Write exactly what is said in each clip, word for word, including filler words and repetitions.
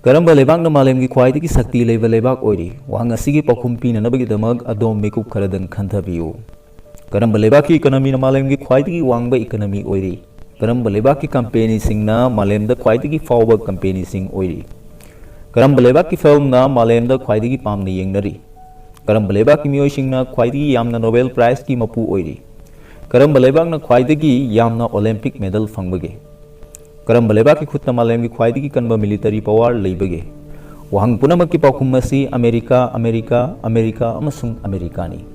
ꯀꯔꯝꯕ ꯂꯩꯕꯥꯛꯅ ꯃꯥꯂꯦꯝꯒꯤ ꯈ꯭ꯋꯥꯏꯗꯒꯤ ꯁꯛꯇꯤ ꯂꯩꯕ ꯂꯩꯕꯥꯛ ꯑꯣꯏꯔꯤ? ꯋꯥꯍꯪ ꯑꯁꯤꯒꯤ ꯄꯥꯎꯈꯨꯝ ꯄꯤꯅꯅꯕꯒꯤꯗꯃꯛ ꯑꯗꯣꯝ ꯃꯤꯀꯨꯞ ꯈꯔꯗꯪ ꯈꯟꯊꯕꯤꯌꯨ꯫ ꯀꯔꯝꯕ ꯂꯩꯕꯥꯛꯀꯤ ꯏꯀꯅꯃꯤꯅ ꯃꯥꯂꯦꯝꯒꯤ ꯈ꯭ꯋꯥꯏꯗꯒꯤ ꯋꯥꯡꯕ ꯏꯀꯅꯃꯤ ꯑꯣꯏꯔꯤ? ꯀꯔꯝꯕ ꯂꯩꯕꯥꯛꯀꯤ ꯀꯝꯄꯦꯅꯤꯁꯤꯡꯅ ꯃꯥꯂꯦꯝꯗ ꯈ꯭ꯋꯥꯏꯗꯒꯤ ꯐꯥꯎꯕ ꯀꯝꯄꯦꯅꯤꯁꯤꯡ ꯑꯣꯏꯔꯤ? ꯀꯔꯝꯕ ꯂꯩꯕꯥꯛꯀꯤ ꯐꯤꯜꯝꯅ ꯃꯥꯂꯦꯝꯗ ꯈ꯭ꯋꯥꯏꯗꯒꯤ ꯄꯥꯝꯅ ꯌꯦꯡꯅꯔꯤ? ꯀꯔꯝꯕ ꯂꯩꯕꯥꯛꯀꯤ ꯃꯤꯑꯣꯏꯁꯤꯡꯅ ꯈ꯭ꯋꯥꯏꯗꯒꯤ ꯌꯥꯝꯅ ꯅꯣꯕꯦꯜ ꯄ꯭ꯔꯥꯏꯖꯀꯤ ꯃꯄꯨ ꯑꯣꯏꯔꯤ? ꯀꯔꯝꯕ ꯂꯩꯕꯥꯛꯅ ꯈ꯭ꯋꯥꯏꯗꯒꯤ ꯌꯥꯝꯅ ꯑꯣꯂꯦꯝꯄꯤꯛ ꯃꯦꯗꯜ ꯐꯪꯕꯒꯦ? ꯀꯔꯝꯕ ꯂꯩꯕꯥꯛꯀꯤ ꯈꯨꯠꯇ ꯃꯥꯂꯦꯝꯒꯤ ꯈ꯭ꯋꯥꯏꯗꯒꯤ ꯀꯟꯕ ꯃꯤꯂꯤꯇꯔꯤ ꯄꯋꯥꯔ ꯂꯩꯕꯒꯦ? ꯋꯥꯍꯪ ꯄꯨꯝꯅꯃꯛꯀꯤ ꯄꯥꯎꯈꯨꯝ ꯑꯁꯤ ꯑꯃꯦꯔꯤꯀꯥ, ꯑꯃꯦꯔꯤꯀꯥ, ꯑꯃꯦꯔꯤꯀꯥ ꯑꯃꯁꯨꯡ ꯑꯃꯦꯔꯤꯀꯥꯅꯤ꯫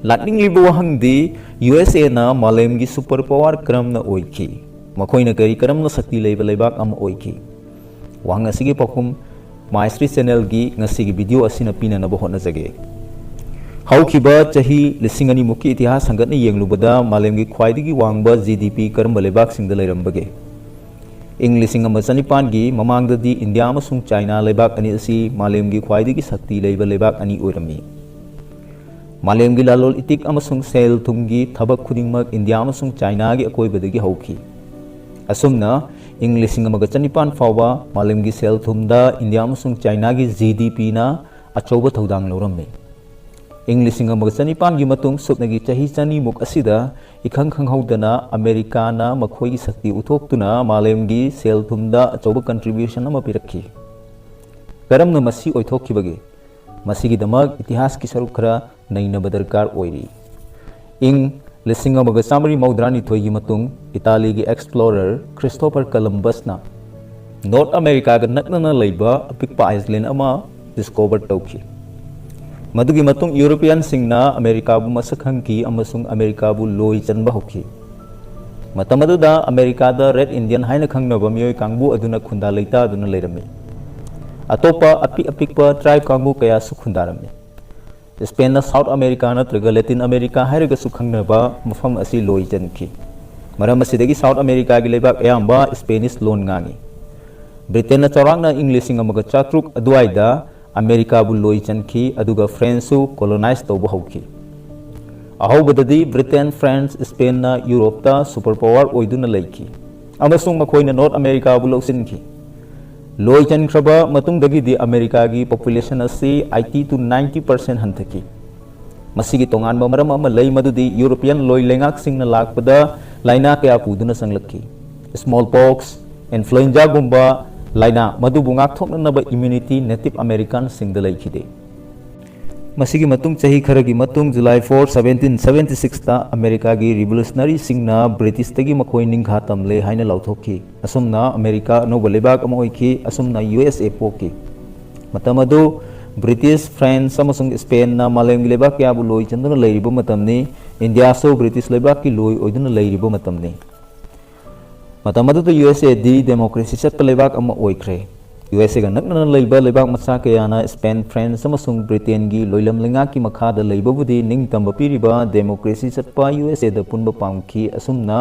ꯂꯥꯛꯅꯤꯡꯂꯤꯕ ꯋꯥꯍꯪꯗꯤ, ꯌꯨ ꯑꯦꯁ ꯑꯦꯅ ꯃꯥꯂꯦꯝꯒꯤ ꯁꯨꯄꯔ ꯄꯋꯥꯔ ꯀꯔꯝꯅ ꯑꯣꯏꯈꯤ? ꯃꯈꯣꯏꯅ ꯀꯔꯤ ꯀꯔꯝꯅ ꯁꯛꯇꯤ ꯂꯩꯕ ꯂꯩꯕꯥꯛ ꯑꯃ ꯑꯣꯏꯈꯤ? ꯋꯥꯍꯪ ꯑꯁꯤꯒꯤ ꯄꯥꯎꯈꯨꯝ ꯃꯥꯏꯁ꯭ꯔꯤ ꯆꯦꯅꯦꯜꯒꯤ ꯉꯁꯤꯒꯤ ꯚꯤꯗꯤꯑꯣ ꯑꯁꯤꯅ ꯄꯤꯅꯅꯕ ꯍꯣꯠꯅꯖꯒꯦ꯫ ꯍꯧꯈꯤꯕ ꯆꯍꯤ ꯂꯤꯁꯤꯡ ꯑꯅꯤꯃꯨꯛꯀꯤ ꯏꯇꯤꯍꯥꯁ ꯍꯪꯒꯠꯅ ꯌꯦꯡꯂꯨꯕꯗ ꯃꯥꯂꯦꯝꯒꯤ ꯈ꯭ꯋꯥꯏꯗꯒꯤ ꯋꯥꯡꯕ ꯖꯤ ꯗꯤ ꯄꯤ ꯀꯔꯝꯕ ꯂꯩꯕꯥꯛꯁꯤꯡꯗ ꯂꯩꯔꯝꯕꯒꯦ? ꯏꯪ ꯂꯤꯁꯤꯡ ꯑꯃ ꯆꯅꯤꯄꯥꯟꯒꯤ ꯃꯃꯥꯡꯗꯗꯤ ꯏꯟꯗꯤꯌꯥ ꯑꯃꯁꯨꯡ ꯆꯥꯏꯅꯥ ꯂꯩꯕꯥꯛ ꯑꯅꯤ ꯑꯁꯤ ꯃꯥꯂꯦꯝꯒꯤ ꯈ꯭ꯋꯥꯏꯗꯒꯤ ꯁꯛꯇꯤ ꯂꯩꯕ ꯂꯩꯕꯥꯛ ꯑꯅꯤ ꯑꯣꯏꯔꯝꯃꯤ꯫ ꯃꯥꯂꯦꯝꯒꯤ ꯂꯂꯣꯜ ꯏꯇꯤꯛ ꯑꯃꯁꯨꯡ ꯁꯦꯜ ꯊꯨꯝꯒꯤ ꯊꯕꯛ ꯈꯨꯗꯤꯡꯃꯛ ꯏꯟꯗꯤꯌꯥ ꯑꯃꯁꯨꯡ ꯆꯥꯏꯅꯥꯒꯤ ꯑꯀꯣꯏꯕꯗꯒꯤ ꯍꯧꯈꯤ꯫ ꯑꯁꯨꯝꯅ, ꯏꯪ ꯂꯤꯁꯤꯡ ꯑꯃꯒ ꯆꯅꯤꯄꯥꯟ ꯐꯥꯎꯕ ꯃꯥꯂꯦꯝꯒꯤ ꯁꯦꯜ ꯊꯨꯝꯗ ꯏꯟꯗꯤꯌꯥ ꯑꯃꯁꯨꯡ ꯆꯥꯏꯅꯥꯒꯤ ꯖꯤ ꯗꯤ ꯄꯤꯅ ꯑꯆꯧꯕ ꯊꯧꯗꯥꯡ ꯂꯧꯔꯝꯃꯤ꯫ ꯏꯪ ꯂꯤꯁꯤꯡ ꯑꯃꯒ ꯆꯅꯤꯄꯥꯟꯒꯤ ꯃꯇꯨꯡ ꯁꯨꯞꯅꯒꯤ ꯆꯍꯤ ꯆꯅꯤꯃꯨꯛ ꯑꯁꯤꯗ ꯏꯈꯪ ꯈꯪꯍꯧꯗꯅ ꯑꯃꯦꯔꯤꯀꯥꯅ ꯃꯈꯣꯏꯒꯤ ꯁꯛꯇꯤ ꯎꯠꯊꯣꯛꯇꯨꯅ ꯃꯥꯂꯦꯝꯒꯤ ꯁꯦꯜ ꯊꯨꯝꯗ ꯑꯆꯧꯕ ꯀꯟꯇ꯭ꯔꯤꯕ꯭ꯌꯨꯁꯟ ꯑꯃ ꯄꯤꯔꯛꯈꯤ꯫ ꯀꯔꯝꯅ ꯃꯁꯤ ꯑꯣꯏꯊꯣꯛꯈꯤꯕꯒꯦ? ꯃꯁꯤꯒꯤꯗꯃꯛ ꯏꯇꯤꯍꯥꯁꯀꯤ ꯁꯔꯨꯛ ꯈꯔ ꯅꯩꯅꯕ ꯗꯔꯀꯥꯔ ꯑꯣꯏꯔꯤ꯫ ꯏꯪ ꯂꯤꯁꯤꯡ ꯑꯃꯒ ꯆꯥꯃꯔꯤ ꯃꯧꯗ꯭ꯔꯥꯅꯤꯊꯣꯏꯒꯤ ꯃꯇꯨꯡ, ꯏꯇꯥꯂꯤꯒꯤ ꯑꯦꯛꯁꯄ꯭ꯂꯣꯔꯔ ꯈ꯭ꯔꯤꯁꯇꯣꯐꯔ ꯀꯂꯝꯕꯁꯅ ꯅꯣꯔꯠ ꯑꯃꯦꯔꯤꯀꯥꯒ ꯅꯛꯅꯅ ꯂꯩꯕ ꯑꯄꯤꯛꯄ ꯑꯥꯏꯁꯂꯦꯟ ꯑꯃ ꯗꯤꯁꯀꯣꯚꯔ ꯇꯧꯈꯤ꯫ ꯃꯗꯨꯒꯤ ꯃꯇꯨꯡ ꯌꯨꯔꯣꯄꯤꯌꯟꯁꯤꯡꯅ ꯑꯃꯦꯔꯤꯀꯥꯕꯨ ꯃꯁꯛ ꯈꯪꯈꯤ ꯑꯃꯁꯨꯡ ꯑꯃꯦꯔꯤꯀꯥꯕꯨ ꯂꯣꯏ ꯆꯟꯕ ꯍꯧꯈꯤ꯫ ꯃꯇꯝ ꯑꯗꯨꯗ ꯑꯃꯦꯔꯤꯀꯥꯗ ꯔꯦꯗ ꯏꯟꯗꯤꯌꯟ ꯍꯥꯏꯅ ꯈꯪꯅꯕ ꯃꯤꯑꯣꯏ ꯀꯥꯡꯕꯨ ꯑꯗꯨꯅ ꯈꯨꯟꯗꯥ ꯂꯩꯇꯥꯗꯨꯅ ꯂꯩꯔꯝꯃꯤ꯫ ꯑꯇꯣꯞꯄ ꯑꯄꯤꯛ ꯑꯄꯤꯛꯄ ꯇ꯭ꯔꯥꯏꯕ ꯀꯥꯡꯕꯨ ꯀꯌꯥꯁꯨ ꯈꯨꯟꯗꯥꯔꯝꯃꯤ꯫ ꯁ꯭ꯄꯦꯟꯅ ꯁꯥꯎꯠ ꯑꯃꯦꯔꯤꯀꯥ ꯅꯠꯇ꯭ꯔꯒ ꯂꯦꯇꯤꯟ ꯑꯃꯦꯔꯤꯀꯥ ꯍꯥꯏꯔꯒꯁꯨ ꯈꯪꯅꯕ ꯃꯐꯝ ꯑꯁꯤ ꯂꯣꯏ ꯆꯟꯈꯤ꯫ ꯃꯔꯝ ꯑꯁꯤꯗꯒꯤ ꯁꯥꯎꯠ ꯑꯃꯦꯔꯤꯀꯥꯒꯤ ꯂꯩꯕꯥꯛ ꯑꯌꯥꯝꯕ ꯁ꯭ꯄꯦꯅꯤꯁ ꯂꯣꯟ ꯉꯥꯡꯉꯤ꯫ ꯕ꯭ꯔꯤꯇꯦꯟꯅ ꯆꯥꯎꯔꯥꯛꯅ ꯏꯪ ꯂꯤꯁꯤꯡ ꯑꯃꯒ ꯆꯥꯇ꯭ꯔꯨꯛ ꯑꯗꯨꯋꯥꯏꯗ ꯑꯃꯦꯔꯤꯀꯥꯕꯨ ꯂꯣꯏ ꯆꯟꯈꯤ, ꯑꯗꯨꯒ ꯐ꯭ꯔꯦꯟꯁꯁꯨ ꯀꯣꯂꯣꯅꯥꯏꯖ ꯇꯧꯕ ꯍꯧꯈꯤ꯫ ꯑꯍꯧꯕꯗꯗꯤ ꯕ꯭ꯔꯤꯇꯦꯟ, ꯐ꯭ꯔꯥꯟꯁ, ꯁ꯭ꯄꯦꯟꯅ ꯌꯨꯔꯣꯞꯇ ꯁꯨꯄꯔ ꯄꯥꯋꯔ ꯑꯣꯏꯗꯨꯅ ꯂꯩꯈꯤ, ꯑꯃꯁꯨꯡ ꯃꯈꯣꯏꯅ ꯅꯣꯔꯠ ꯑꯃꯦꯔꯤꯀꯥꯕꯨ ꯂꯧꯁꯤꯟꯈꯤ꯫ ꯂꯣꯏ ꯆꯟꯈ꯭ꯔꯕ ꯃꯇꯨꯡꯗꯒꯤꯗꯤ ꯑꯃꯦꯔꯤꯀꯥꯒꯤ population ꯑꯁꯤ eighty to ninety percent ꯍꯟꯊꯈꯤ꯫ ꯃꯁꯤꯒꯤ ꯇꯣꯉꯥꯟꯕ ꯃꯔꯝ ꯑꯃ ꯂꯩ, ꯃꯗꯨꯗꯤ ꯌꯨꯔꯣꯄꯤꯌꯟ ꯂꯣꯏ ꯂꯩꯉꯥꯛꯁꯤꯡꯅ ꯂꯥꯛꯄꯗ ꯂꯥꯏꯅꯥ ꯀꯌꯥ ꯄꯨꯗꯨꯅ ꯆꯪꯂꯛꯈꯤ꯫ Small pox, influenzaꯒꯨꯝꯕ ꯂꯥꯏꯅꯥ, ꯃꯗꯨꯕꯨ ꯉꯥꯛꯊꯣꯛꯅꯅꯕ immunity native Americanꯁꯤꯡꯗ ꯂꯩꯈꯤꯗꯦ꯫ ꯃꯁꯤꯒꯤ ꯃꯇꯨꯡ, ꯆꯍꯤ ꯈꯔꯒꯤ ꯃꯇꯨꯡ, July four, seventeen seventy sixꯇ ꯑꯃꯦꯔꯤꯀꯥꯒꯤ revolutionaryꯁꯤꯡꯅ ꯕ꯭ꯔꯤꯇꯤꯁꯇꯒꯤ ꯃꯈꯣꯏ ꯅꯤꯡꯈꯥ ꯇꯝꯂꯦ ꯍꯥꯏꯅ ꯂꯥꯎꯊꯣꯛꯈꯤ꯫ ꯑꯁꯨꯝꯅ ꯑꯃꯦꯔꯤꯀꯥ ꯑꯅꯧꯕ ꯂꯩꯕꯥꯛ ꯑꯃ ꯑꯣꯏꯈꯤ꯫ ꯑꯁꯨꯝꯅ U S A ꯄꯣꯛꯈꯤ꯫ ꯃꯇꯝ ꯑꯗꯨ ꯕ꯭ꯔꯤꯇꯤꯁ, ꯐ꯭ꯔꯦꯟꯁ ꯑꯃꯁꯨꯡ ꯁ꯭ꯄꯦꯟꯅ ꯃꯥꯂꯦꯝꯒꯤ ꯂꯩꯕꯥꯛ ꯀꯌꯥꯕꯨ ꯂꯣꯏ ꯆꯟꯗꯨꯅ ꯂꯩꯔꯤꯕ ꯃꯇꯝꯅꯤ꯫ ꯏꯟꯗꯤꯌꯥꯁꯨ ꯕ꯭ꯔꯤꯇꯤꯁ ꯂꯩꯕꯥꯛꯀꯤ ꯂꯣꯏ ꯑꯣꯏꯗꯨꯅ ꯂꯩꯔꯤꯕ ꯃꯇꯝꯅꯤ꯫ ꯃꯇꯝ ꯑꯗꯨꯗ U S Aꯗꯤ democracy ꯆꯠꯄ ꯂꯩꯕꯥꯛ ꯑꯃ ꯑꯣꯏꯈ꯭ꯔꯦ꯫ U S Aꯒ ꯅꯛꯅꯅ ꯂꯩꯕ ꯂꯩꯕꯥꯛ ꯃꯆꯥ ꯀꯌꯥꯅ ꯁ꯭ꯄꯦꯟ, ꯐ꯭ꯔꯦꯟꯁ ꯑꯃꯁꯨꯡ ꯕ꯭ꯔꯤꯇꯦꯟꯒꯤ ꯂꯣꯏꯂꯝ ꯂꯩꯉꯥꯛꯀꯤ ꯃꯈꯥꯗ ꯂꯩꯕꯕꯨꯗꯤ ꯅꯤꯡꯇꯝꯕ ꯄꯤꯔꯤꯕ democracy ꯆꯠꯄ U S Aꯗ ꯄꯨꯟꯕ ꯄꯥꯝꯈꯤ꯫ ꯑꯁꯨꯝꯅ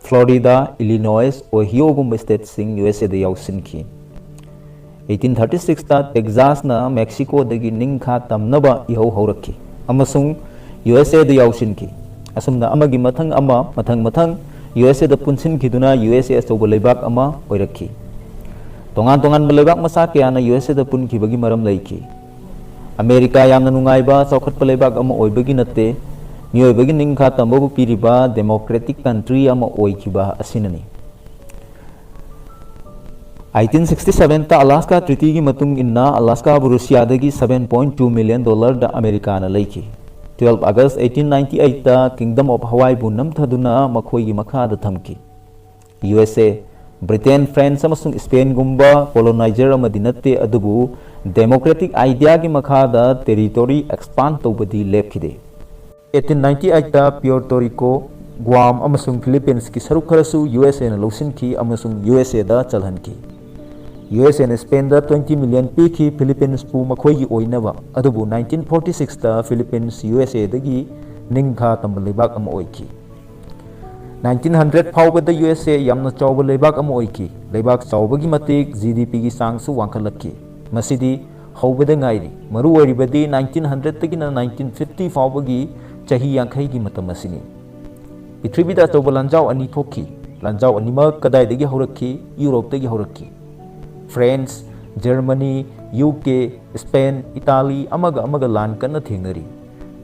Florida, Illinois, ꯑꯣꯍꯤꯌꯣꯒꯨꯝꯕ ꯁ꯭ꯇꯦꯠꯁꯤꯡ U S Aꯗ ꯌꯥꯎꯁꯤꯟꯈꯤ꯫ Eighteen thirty sixꯇ ꯇꯦꯛꯖꯥꯁꯅ ꯃꯦꯛꯁꯤꯀꯣꯗꯒꯤ ꯅꯤꯡꯈꯥ ꯇꯝꯅꯕ ꯏꯍꯧ ꯍꯧꯔꯛꯈꯤ ꯑꯃꯁꯨꯡ U S Aꯗ ꯌꯥꯎꯁꯤꯟꯈꯤ꯫ ꯑꯁꯨꯝꯅ ꯑꯃꯒꯤ ꯃꯊꯪ ꯑꯃ, ꯃꯊꯪ ꯃꯊꯪ U S Aꯗ ꯄꯨꯟꯁꯤꯟꯈꯤꯗꯨꯅ U S A ꯑꯆꯧꯕ ꯂꯩꯕꯥꯛ ꯑꯃ ꯑꯣꯏꯔꯛꯈꯤ꯫ ꯇꯣꯉꯥꯟ ꯇꯣꯉꯥꯟꯕ ꯂꯩꯕꯥꯛ ꯃꯆꯥ ꯀꯌꯥꯅ U S Aꯗ ꯄꯨꯟꯈꯤꯕꯒꯤ ꯃꯔꯝ ꯂꯩꯈꯤ꯫ ꯑꯃꯦꯔꯤꯀꯥ ꯌꯥꯝꯅ ꯅꯨꯡꯉꯥꯏꯕ, ꯆꯥꯎꯈꯠꯄ ꯂꯩꯕꯥꯛ ꯑꯃ ꯑꯣꯏꯕꯒꯤ ꯅꯠꯇꯦ, ꯃꯤꯑꯣꯏꯕꯒꯤ ꯅꯤꯡꯈꯥ ꯇꯝꯕꯕꯨ ꯄꯤꯔꯤꯕ democratic country ꯑꯃ ꯑꯣꯏꯈꯤꯕ ꯑꯁꯤꯅꯅꯤ꯫ Eighteen sixty sevenꯇ Alaska Treatyꯒꯤ ꯃꯇꯨꯡ ꯏꯟꯅ Alaskaꯕꯨ ꯔꯨꯁꯤꯌꯥꯗꯒꯤ seven point two million dollarꯗ ꯑꯃꯦꯔꯤꯀꯥꯅ ꯂꯩꯈꯤ꯫ Twelve August eighteen ninety eightꯇ Kingdom of Hawaiiꯕꯨ ꯅꯝꯊꯗꯨꯅ ꯃꯈꯣꯏꯒꯤ ꯃꯈꯥꯗ ꯊꯝꯈꯤ꯫ U S A, Britain, friends ꯑꯃꯁꯨꯡ ꯁ꯭ꯄꯦꯟꯒꯨꯝꯕ colonizer ꯑꯃꯗꯤ ꯅꯠꯇꯦ, ꯑꯗꯨꯕꯨ democratic ideaꯒꯤ ꯃꯈꯥꯗ territory expand ꯇꯧꯕꯗꯤ ꯂꯦꯞꯈꯤꯗꯦ꯫ Eighteen ninety eightꯇ Puerto Rico, Guam ꯑꯃꯁꯨꯡ Philippines ꯀꯤ ꯁꯔꯨꯛ ꯈꯔꯁꯨ U S Aꯅ ꯂꯧꯁꯤꯟꯈꯤ ꯑꯃꯁꯨꯡ U S Aꯗ ꯆꯜꯍꯟꯈꯤ꯫ U S Aꯅ ꯁ꯭ꯄꯦꯟꯗ twenty million ꯄꯤꯈꯤ Philippinesꯄꯨ ꯃꯈꯣꯏꯒꯤ ꯑꯣꯏꯅꯕ, ꯑꯗꯨꯕꯨ nineteen forty sixꯇ Philippines U S Aꯗꯒꯤ ꯅꯤꯡꯈꯥ ꯇꯝꯕ ꯂꯩꯕꯥꯛ ꯑꯃ ꯑꯣꯏꯈꯤ꯫ Nineteen hundred ꯐꯥꯎꯕꯗ U S A ꯌꯥꯝꯅ ꯆꯥꯎꯕ ꯂꯩꯕꯥꯛ ꯑꯃ ꯑꯣꯏꯈꯤ꯫ ꯂꯩꯕꯥꯛ ꯆꯥꯎꯕꯒꯤ ꯃꯇꯤꯛ G D Pꯒꯤ ꯆꯥꯡꯁꯨ ꯋꯥꯡꯈꯠꯂꯛꯈꯤ꯫ ꯃꯁꯤꯗꯤ ꯍꯧꯕꯗ ꯉꯥꯏꯔꯤ꯫ ꯃꯔꯨ ꯑꯣꯏꯔꯤꯕꯗꯤ nineteen hundredꯇꯒꯤꯅ nineteen fifty ꯐꯥꯎꯕꯒꯤ ꯆꯍꯤ ꯌꯥꯡꯈꯩꯒꯤ ꯃꯇꯝ ꯑꯁꯤꯅꯤ꯫ ꯄ꯭ꯔꯤꯊꯤꯕꯤꯗ ꯑꯆꯧꯕ ꯂꯥꯟꯖꯥꯎ ꯑꯅꯤ ꯊꯣꯛꯈꯤ꯫ ꯂꯥꯟꯖꯥꯎ ꯑꯅꯤꯃꯛ ꯀꯗꯥꯏꯗꯒꯤ ꯍꯧꯔꯛꯈꯤ? ꯌꯨꯔꯣꯞꯇꯒꯤ ꯍꯧꯔꯛꯈꯤ꯫ France, Germany, U K, Spain, Italy, ꯑꯃꯒ ꯑꯃꯒ ꯂꯥꯟ ꯀꯟꯅ ꯊꯦꯡꯅꯔꯤ꯫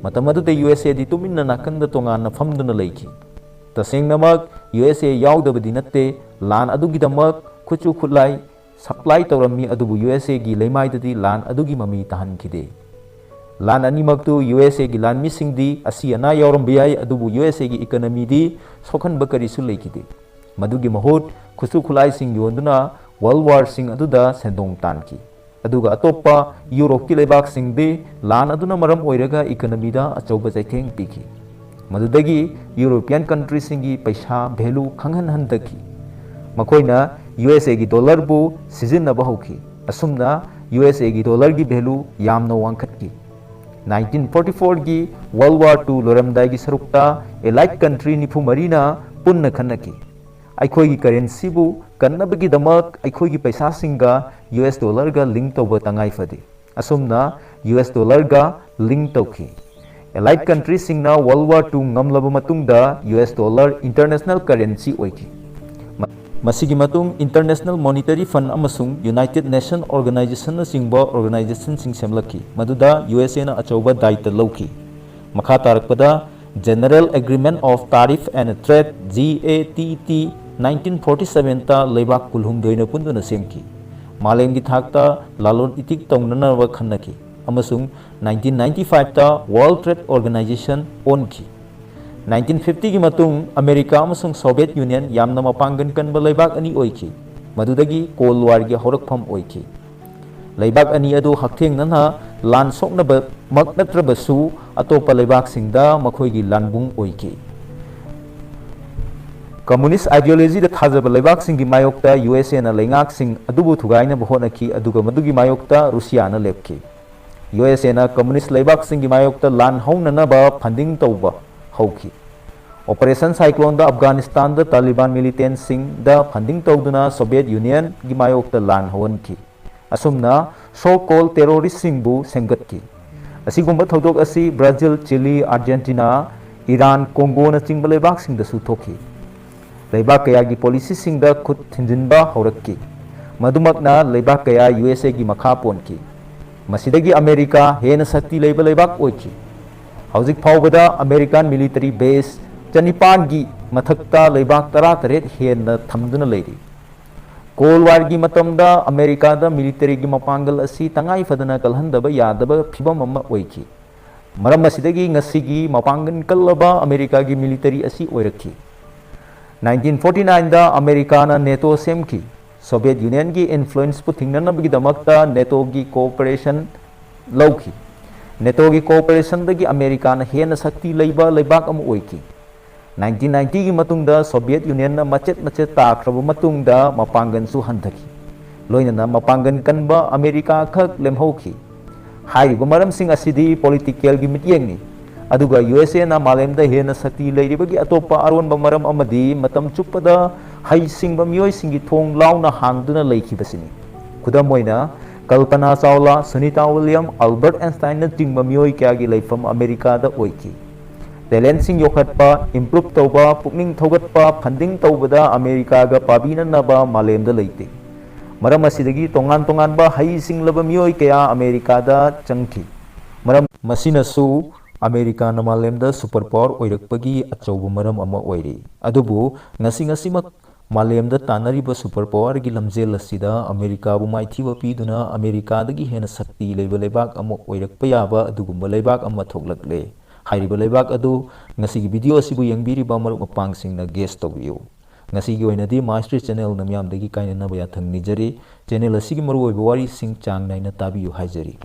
ꯃꯇꯝ ꯑꯗꯨꯗ ꯌꯨ ꯑꯦꯁ ꯑꯦꯗꯤ ꯇꯨꯃꯤꯟꯅ ꯅꯥꯀꯟꯗ ꯇꯣꯉꯥꯟꯅ ꯐꯝꯗꯨꯅ ꯂꯩꯈꯤ꯫ ꯇꯁꯦꯡꯅꯃꯛ ꯌꯨ ꯑꯦꯁ ꯑꯦ ꯌꯥꯎꯗꯕꯗꯤ ꯅꯠꯇꯦ, ꯂꯥꯟ ꯑꯗꯨꯒꯤꯗꯃꯛ ꯈꯨꯠꯁꯨ ꯈꯨꯠꯂꯥꯏ ꯁꯄ꯭ꯂꯥꯏ ꯇꯧꯔꯝꯃꯤ, ꯑꯗꯨꯕꯨ ꯌꯨ ꯑꯦꯁ ꯑꯦꯒꯤ ꯂꯩꯃꯥꯏꯗꯗꯤ ꯂꯥꯟ ꯑꯗꯨꯒꯤ ꯃꯃꯤ ꯇꯥꯍꯟꯈꯤꯗꯦ꯫ ꯂꯥꯟ ꯑꯅꯤꯃꯛꯇꯨ ꯌꯨ ꯑꯦꯁ ꯑꯦꯒꯤ ꯂꯥꯟꯃꯤꯁꯤꯡꯗꯤ ꯑꯁꯤ ꯑꯅꯥ ꯌꯥꯎꯔꯝꯕ ꯌꯥꯏ, ꯑꯗꯨꯕꯨ ꯌꯨ ꯑꯦꯁ ꯑꯦꯒꯤ ꯏꯀꯅꯃꯤꯗꯤ ꯁꯣꯛꯍꯟꯕ ꯀꯔꯤꯁꯨ ꯂꯩꯈꯤꯗꯦ꯫ ꯃꯗꯨꯒꯤ ꯃꯍꯨꯠ ꯈꯨꯠꯁꯨ ꯈꯨꯠꯂꯥꯏꯁꯤꯡ ꯌꯣꯟꯗꯨꯅ ꯋꯥꯔꯜ ꯋꯥꯔꯁꯤꯡ ꯑꯗꯨꯗ ꯁꯦꯟꯗꯣꯡ ꯇꯥꯟꯈꯤ꯫ ꯑꯗꯨꯒ ꯑꯇꯣꯞꯄ ꯌꯨꯔꯣꯞꯀꯤ ꯂꯩꯕꯥꯛꯁꯤꯡꯗꯤ ꯂꯥꯟ ꯑꯗꯨꯅ ꯃꯔꯝ ꯑꯣꯏꯔꯒ ꯏꯀꯅꯃꯤꯗ ꯑꯆꯧꯕ ꯆꯩꯊꯦꯡ ꯄꯤꯈꯤ꯫ ꯃꯗꯨꯗꯒꯤ ꯌꯨꯔꯣꯄꯤꯌꯟ ꯀꯟꯇ꯭ꯔꯤꯁꯤꯡꯒꯤ ꯄꯩꯁꯥ ꯚꯦꯂꯨ ꯈꯪꯍꯟ ꯍꯟꯊꯈꯤ꯫ ꯃꯈꯣꯏꯅ ꯌꯨ ꯑꯦꯁ ꯑꯦꯒꯤ ꯗꯣꯂꯔꯕꯨ ꯁꯤꯖꯤꯟꯅꯕ ꯍꯧꯈꯤ꯫ ꯑꯁꯨꯝꯅ ꯌꯨ ꯑꯦꯁ ꯑꯦꯒꯤ ꯗꯣꯂꯔꯒꯤ ꯚꯦꯂꯨ ꯌꯥꯝꯅ ꯋꯥꯡꯈꯠꯈꯤ꯫ ꯅꯥꯏꯟꯇꯤꯟ ꯐꯣꯔꯇꯤ ꯐꯣꯔꯒꯤ ꯋꯥꯔꯜ ꯋꯥꯔ ꯇꯨ ꯂꯣꯏꯔꯝꯗꯥꯏꯒꯤ ꯁꯔꯨꯛꯇ ꯑꯦꯂꯥꯏꯠ ꯀꯟꯇ꯭ꯔꯤ ꯅꯤꯐꯨ ꯃꯔꯤꯅ ꯄꯨꯟꯅ ꯈꯟꯅꯈꯤ, ꯑꯩꯈꯣꯏꯒꯤ ꯀꯔꯦꯟꯁꯤꯕꯨ ꯀꯟꯅꯕꯒꯤꯗꯃꯛ ꯑꯩꯈꯣꯏꯒꯤ ꯄꯩꯁꯥꯁꯤꯡꯒ ꯌꯨ ꯑꯦꯁ ꯗꯣꯂꯔꯒ ꯂꯤꯡ ꯇꯧꯕ ꯇꯉꯥꯏ ꯐꯗꯦ꯫ ꯑꯁꯨꯝꯅ ꯌꯨ ꯑꯦꯁ ꯗꯣꯂꯔꯒ ꯂꯤꯡ ꯇꯧꯈꯤ꯫ ꯑꯦꯂꯥꯏꯠ ꯀꯟꯇ꯭ꯔꯤꯁꯤꯡꯅ ꯋꯥꯔꯜ ꯋꯥꯔ ꯇꯨ ꯉꯝꯂꯕ ꯃꯇꯨꯡꯗ U S dollar international currency ꯑꯣꯏꯈꯤ꯫ ꯃ-, ꯃꯁꯤꯒꯤ ꯃꯇꯨꯡ ꯏꯟꯇꯔꯅꯦꯁꯅꯦꯜ ꯃꯣꯅꯤꯇꯔꯤ ꯐꯟꯗ ꯑꯃꯁꯨꯡ ꯌꯨꯅꯥꯏꯇꯦꯗ ꯅꯦꯁꯟ ꯑꯣꯔꯒꯅꯥꯏꯖꯦꯁꯟꯅꯆꯤꯡꯕ ꯑꯣꯔꯒꯅꯥꯏꯖꯦꯁꯟꯁꯤꯡ ꯁꯦꯝꯂꯛꯈꯤ, ꯃꯗꯨꯗ ꯌꯨ ꯑꯦꯁ ꯑꯦꯅ ꯑꯆꯧꯕ ꯗꯥꯏꯇ ꯂꯧꯈꯤ꯫ ꯃꯈꯥ ꯇꯥꯔꯛꯄꯗ General Agreement of Tariff and Trade, G A T T, nineteen forty seventy ꯂꯩꯕꯥꯛ ꯀꯨꯟꯍꯨꯝꯗꯣꯏꯅ ꯄꯨꯟꯗꯨꯅ ꯁꯦꯝꯈꯤ꯫ ꯃꯥꯂꯦꯝꯒꯤ ꯊꯥꯛꯇ ꯂꯂꯣꯟ ꯏꯇꯤꯛ ꯇꯧꯅꯅꯕ ꯈꯟꯅꯈꯤ ꯑꯃꯁꯨꯡ ꯅꯥꯏꯟꯇꯤꯟ ꯅꯥꯏꯟꯇꯤ ꯐꯥꯏꯚꯇ ꯋꯥꯔꯜ ꯇ꯭ꯔꯦꯗ ꯑꯣꯔꯒꯅꯥꯏꯖꯦꯁꯟ ꯑꯣꯟꯈꯤ꯫ ꯅꯥꯏꯟꯇꯤꯟ ꯐꯤꯐꯇꯤꯒꯤ ꯃꯇꯨꯡ ꯑꯃꯦꯔꯤꯀꯥ ꯑꯃꯁꯨꯡ ꯁꯣꯚꯤꯌꯦꯠ ꯌꯨꯅꯤꯌꯟ ꯌꯥꯝꯅ ꯃꯄꯥꯡꯒꯜ ꯀꯟꯕ ꯂꯩꯕꯥꯛ ꯑꯅꯤ ꯑꯣꯏꯈꯤ, ꯃꯗꯨꯗꯒꯤ ꯀꯣꯜ ꯋꯥꯔꯒꯤ ꯍꯧꯔꯛꯐꯝ ꯑꯣꯏꯈꯤ꯫ ꯂꯩꯕꯥꯛ ꯑꯅꯤ ꯑꯗꯨ ꯍꯛꯊꯦꯡꯅꯅ ꯂꯥꯟ ꯁꯣꯛꯅꯕꯃꯛ ꯅꯠꯇ꯭ꯔꯕꯁꯨ, ꯑꯇꯣꯞꯄ ꯂꯩꯕꯥꯛꯁꯤꯡꯗ ꯃꯈꯣꯏꯒꯤ ꯂꯥꯟꯕꯨꯡ ꯑꯣꯏꯈꯤ꯫ ꯀꯝꯃꯨꯅꯤꯁ꯭ꯠ ꯑꯥꯏꯗꯤꯌꯣꯂꯣꯖꯤꯗ ꯊꯥꯖꯕ ꯂꯩꯕꯥꯛꯁꯤꯡꯒꯤ ꯃꯥꯌꯣꯛꯇ ꯌꯨ ꯑꯦꯁ ꯑꯦꯅ ꯂꯩꯉꯥꯛꯁꯤꯡ ꯑꯗꯨꯕꯨ ꯊꯨꯒꯥꯏꯅꯕ ꯍꯣꯠꯅꯈꯤ, ꯑꯗꯨꯒ ꯃꯗꯨꯒꯤ ꯃꯥꯌꯣꯛꯇ ꯔꯨꯁꯤꯌꯥꯅ ꯂꯦꯞꯈꯤ꯫ ꯌꯨ ꯑꯦꯁ ꯑꯦꯅ ꯀꯝꯃꯨꯅꯤꯁ꯭ꯠ ꯂꯩꯕꯥꯛꯁꯤꯡꯒꯤ ꯃꯥꯌꯣꯛꯇ ꯂꯥꯟ ꯍꯧꯅꯅꯕ ꯐꯟꯗꯤꯡ ꯇꯧꯕ ꯍꯧꯈꯤ꯫ ꯑꯣꯄꯔꯦꯁꯟ ꯁꯥꯏꯀ꯭ꯂꯣꯟꯗ ꯑꯐꯒꯥꯅꯤꯁꯇꯥꯟꯗ ꯇꯥꯂꯤꯕꯥꯟ ꯃꯤꯂꯤꯇꯦꯟꯠꯁꯤꯡꯗ ꯐꯟꯗꯤꯡ ꯇꯧꯗꯨꯅ ꯁꯣꯚꯤꯌꯦꯠ ꯌꯨꯅꯤꯌꯟꯒꯤ ꯃꯥꯌꯣꯛꯇ ꯂꯥꯟ ꯍꯧꯍꯟꯈꯤ꯫ ꯑꯁꯨꯝꯅ ꯁꯣ ꯀꯣꯜ ꯇꯦꯔꯣꯔꯤꯁ꯭ꯠꯁꯤꯡꯕꯨ ꯁꯦꯝꯒꯠꯈꯤ꯫ ꯑꯁꯤꯒꯨꯝꯕ ꯊꯧꯗꯣꯛ ꯑꯁꯤ ꯕ꯭ꯔꯥꯖꯤꯜ, ꯆꯤꯂꯤ, ꯑꯥꯔꯖꯦꯟꯇꯤꯅꯥ, ꯏꯔꯥꯟ, ꯀꯣꯡꯒꯣꯅꯆꯤꯡꯕ ꯂꯩꯕꯥꯛꯁꯤꯡꯗꯁꯨ ꯊꯣꯛꯈꯤ꯫ ꯂꯩꯕꯥꯛ ꯀꯌꯥꯒꯤ ꯄꯣꯂꯤꯁꯤꯁꯤꯡꯗ ꯈꯨꯠ ꯊꯤꯟꯖꯤꯟꯕ ꯍꯧꯔꯛꯈꯤ꯫ ꯃꯗꯨꯃꯛꯅ ꯂꯩꯕꯥꯛ ꯀꯌꯥ ꯌꯨ ꯑꯦꯁ ꯑꯦꯒꯤ ꯃꯈꯥ ꯄꯣꯟꯈꯤ꯫ ꯃꯁꯤꯗꯒꯤ ꯑꯃꯦꯔꯤꯀꯥ ꯍꯦꯟꯅ ꯁꯛꯇꯤ ꯂꯩꯕ ꯂꯩꯕꯥꯛ ꯑꯣꯏꯈꯤ꯫ ꯍꯧꯖꯤꯛ ꯐꯥꯎꯕꯗ ꯑꯃꯦꯔꯤꯀꯥꯟ ꯃꯤꯂꯤꯇꯔꯤ ꯕꯦꯁ ꯆꯅꯤꯄꯥꯟꯒꯤ ꯃꯊꯛꯇ ꯂꯩꯕꯥꯛ ꯇꯔꯥꯇꯔꯦꯠ ꯍꯦꯟꯅ ꯊꯝꯗꯨꯅ ꯂꯩꯔꯤ꯫ ꯀꯣꯜ ꯋꯥꯔꯒꯤ ꯃꯇꯝꯗ ꯑꯃꯦꯔꯤꯀꯥꯗ ꯃꯤꯂꯤꯇꯔꯤꯒꯤ ꯃꯄꯥꯡꯒꯜ ꯑꯁꯤ ꯇꯉꯥꯏ ꯐꯗꯅ ꯀꯜꯍꯟꯗꯕ ꯌꯥꯗꯕ ꯐꯤꯚꯝ ꯑꯃ ꯑꯣꯏꯈꯤ꯫ ꯃꯔꯝ ꯑꯁꯤꯗꯒꯤ ꯉꯁꯤꯒꯤ ꯃꯄꯥꯡꯒꯜ ꯀꯜꯂꯕ ꯑꯃꯦꯔꯤꯀꯥꯒꯤ ꯃꯤꯂꯤꯇꯔꯤ ꯑꯁꯤ ꯑꯣꯏꯔꯛꯈꯤ꯫ ꯅꯥꯏꯟꯇꯤꯟ ꯐꯣꯔꯇꯤ ꯅꯥꯏꯟꯗ ꯑꯃꯦꯔꯤꯀꯥꯅ ꯅꯦꯇꯣ ꯁꯦꯝꯈꯤ꯫ ꯁꯣꯚꯤꯌꯦꯠ ꯌꯨꯅꯤꯌꯟꯒꯤ ꯏꯟꯐ꯭ꯂꯨꯌꯦꯟꯁꯄꯨ ꯊꯤꯡꯅꯅꯕꯒꯤꯗꯃꯛꯇ ꯅꯦꯇꯣꯒꯤ ꯀꯣꯑꯣꯄꯔꯦꯁꯟ ꯂꯧꯈꯤ꯫ ꯅꯦꯇꯣꯒꯤ ꯀꯣꯑꯣꯄꯔꯦꯁꯟꯗꯒꯤ ꯑꯃꯦꯔꯤꯀꯥꯅ ꯍꯦꯟꯅ ꯁꯛꯇꯤ ꯂꯩꯕ ꯂꯩꯕꯥꯛ ꯑꯃ ꯑꯣꯏꯈꯤ꯫ ꯅꯥꯏꯟꯇꯤꯟ ꯅꯥꯏꯟꯇꯤꯒꯤ ꯃꯇꯨꯡꯗ ꯁꯣꯚꯤꯌꯦꯠ ꯌꯨꯅꯤꯌꯟꯅ ꯃꯆꯦꯠ ꯃꯆꯦꯠ ꯇꯥꯈ꯭ꯔꯕ ꯃꯇꯨꯡꯗ ꯃꯄꯥꯡꯒꯜꯁꯨ ꯍꯟꯊꯈꯤ꯫ ꯂꯣꯏꯅꯅ ꯃꯄꯥꯡꯒꯜ ꯀꯟꯕ ꯑꯃꯦꯔꯤꯀꯥ ꯈꯛ ꯂꯦꯝꯍꯧꯈꯤ꯫ ꯍꯥꯏꯔꯤꯕ ꯃꯔꯝꯁꯤꯡ ꯑꯁꯤꯗꯤ ꯄꯣꯂꯤꯇꯤꯀꯦꯜꯒꯤ ꯃꯤꯠꯌꯦꯡꯅꯤ꯫ ꯑꯗꯨꯒ ꯌꯨ ꯑꯦꯁ ꯑꯦꯅ ꯃꯥꯂꯦꯝꯗ ꯍꯦꯟꯅ ꯁꯛꯇꯤ ꯂꯩꯔꯤꯕꯒꯤ ꯑꯇꯣꯞꯄ ꯑꯔꯣꯟꯕ ꯃꯔꯝ ꯑꯃꯗꯤ ꯃꯇꯝ ꯆꯨꯞꯄꯗ ꯍꯩꯁꯤꯡꯕ ꯃꯤꯑꯣꯏꯁꯤꯡꯒꯤ ꯊꯣꯡ ꯂꯥꯎꯅ ꯍꯥꯡꯗꯨꯅ ꯂꯩꯈꯤꯕꯁꯤꯅꯤ꯫ ꯈꯨꯗꯝ ꯑꯣꯏꯅ, ꯀꯜꯄꯅꯥ ꯆꯥꯎꯂꯥ, ꯁꯨꯅꯤꯇꯥ ꯋꯤꯂꯤꯌꯝ, ꯑꯜꯕꯔꯠ ꯑꯥꯏꯟꯁꯇꯥꯏꯟꯅꯆꯤꯡꯕ ꯃꯤꯑꯣꯏ ꯀꯌꯥꯒꯤ ꯂꯩꯐꯝ ꯑꯃꯦꯔꯤꯀꯥꯗ ꯑꯣꯏꯈꯤ꯫ ꯇꯦꯂꯦꯟꯠꯁꯤꯡ ꯌꯣꯛꯈꯠꯄ, ꯏꯝꯄ꯭ꯔꯨꯞ ꯇꯧꯕ, ꯄꯨꯛꯅꯤꯡ ꯊꯧꯒꯠꯄ, ꯐꯟꯗꯤꯡ ꯇꯧꯕꯗ ꯑꯃꯦꯔꯤꯀꯥꯒ ꯄꯥꯕꯤꯅꯅꯕ ꯃꯥꯂꯦꯝꯗ ꯂꯩꯇꯦ꯫ ꯃꯔꯝ ꯑꯁꯤꯗꯒꯤ ꯇꯣꯉꯥꯟ ꯇꯣꯉꯥꯟꯕ ꯍꯩꯁꯤꯡꯂꯕ ꯃꯤꯑꯣꯏ ꯀꯌꯥ ꯑꯃꯦꯔꯤꯀꯥꯗ ꯆꯪꯈꯤ꯫ ꯃꯔꯝ ꯃꯁꯤꯅꯁꯨ ꯑꯃꯦꯔꯤꯀꯥꯅ ꯃꯥꯂꯦꯝꯗ ꯁꯨꯄꯔ ꯄꯥꯋꯔ ꯑꯣꯏꯔꯛꯄꯒꯤ ꯑꯆꯧꯕ ꯃꯔꯝ ꯑꯃ ꯑꯣꯏꯔꯤ꯫ ꯑꯗꯨꯕꯨ ꯉꯁꯤ ꯉꯁꯤꯃꯛ ꯃꯥꯂꯦꯝꯗ ꯇꯥꯟꯅꯔꯤꯕ ꯁꯨꯄꯔ ꯄꯥꯋꯔꯒꯤ ꯂꯝꯖꯦꯜ ꯑꯁꯤꯗ ꯑꯃꯦꯔꯤꯀꯥꯕꯨ ꯃꯥꯏꯊꯤꯕ ꯄꯤꯗꯨꯅ ꯑꯃꯦꯔꯤꯀꯥꯗꯒꯤ ꯍꯦꯟꯅ ꯁꯛꯇꯤ ꯂꯩꯕ ꯂꯩꯕꯥꯛ ꯑꯃ ꯑꯣꯏꯔꯛꯄ ꯌꯥꯕ ꯑꯗꯨꯒꯨꯝꯕ ꯂꯩꯕꯥꯛ ꯑꯃ ꯊꯣꯛꯂꯛꯂꯦ꯫ ꯍꯥꯏꯔꯤꯕ ꯂꯩꯕꯥꯛ ꯑꯗꯨ ꯉꯁꯤꯒꯤ ꯚꯤꯗꯤꯑꯣ ꯑꯁꯤꯕꯨ ꯌꯦꯡꯕꯤꯔꯤꯕ ꯃꯔꯨꯞ ꯃꯄꯥꯡꯁꯤꯡꯅ ꯒꯦꯁ ꯇꯧꯕꯤꯌꯨ꯫ ꯉꯁꯤꯒꯤ ꯑꯣꯏꯅꯗꯤ ꯃꯥꯏꯁꯇ꯭ꯔꯤ ꯆꯦꯅꯦꯜꯅ ꯃꯤꯌꯥꯝꯗꯒꯤ ꯀꯥꯏꯅꯅꯕ ꯌꯥꯊꯪ ꯅꯤꯖꯔꯤ꯫ ꯆꯦꯅꯦꯜ ꯑꯁꯤꯒꯤ ꯃꯔꯨꯑꯣꯏꯕ ꯋꯥꯔꯤꯁꯤꯡ ꯆꯥꯡ ꯅꯥꯏꯅ ꯇꯥꯕꯤꯌꯨ ꯍꯥꯏꯖꯔꯤ꯫